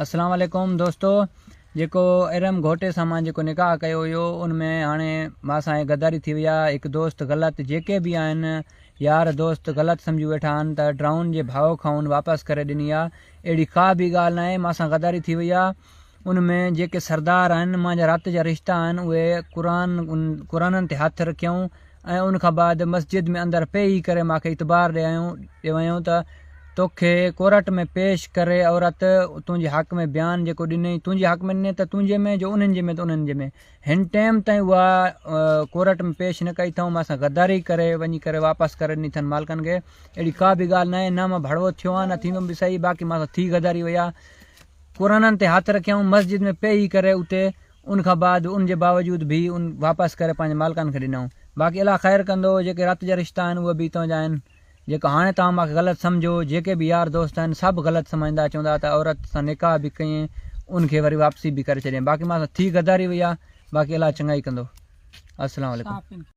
اسلام عليڪم دوستو جيڪو ارم گهوٽي سان مان جيڪو نڪاح ڪيو هيو ان ۾ هاڻي مان سان غداري ٿي وئي آهي هڪ دوست غلط جيڪي به آهن يار دوست غلط سمجهي ويٺا آهن ته ڊرائون جي ڀاء کان ان واپس ڪري ڏني آهي اهڙي ڪا به ڳالهه ناهي مان سان غداري ٿي وئي آهي ان ۾ جيڪي سردار آهن مانجا رات جا رشتا آهن اهي قرآن قرآنن تي هٿ رکيائون ۽ ان کان بعد مسجد ۾ اندر پيهي ڪري مان کي اعتبار ڏيوايائون ته توکي ڪورٽ ۾ پيش ڪري عورت تنهنجي حق ۾ بيان جيڪو ڏنئي تنهنجي حق ۾ ڏنئي ته تنهنجي ۾ جو انهن جي ۾ ته انهن جي ۾ هن ٽيم تائين اها ڪورٽ ۾ پيش نه ڪئي اٿئون مان سان غداري ڪري وڃي ڪري واپس ڪري ڏني اٿن مالڪن کي اهڙي ڪا به ڳالهه ناهي نه مان ڀڙوو ٿيو آهيان نه ٿيندم به سهي باقي مان سان ٿي غداري وئي آهي قرآنن تي هٿ رکيائون مسجد ۾ پيهي ڪري اتي ان کان بعد ان جي باوجود به ان واپس ڪري پنهنجي مالڪن کي ڏنائون. باقي الله خير ڪندو جيڪي رت جا رشتا آهن اهي به اتان جا آهن. جيڪو هاڻي توهان مان کي غلط سمجهو جيڪي به يار دوست آهن سڀ غلط سمجهندا چوندا ته عورت سان نڪاح به ڪيئين ان کي وري واپسي به ڪري ڇڏيائين باقي مان سان ٿي غداري وئي آهي باقي الله چڱائي ڪندو. السلام عليڪم.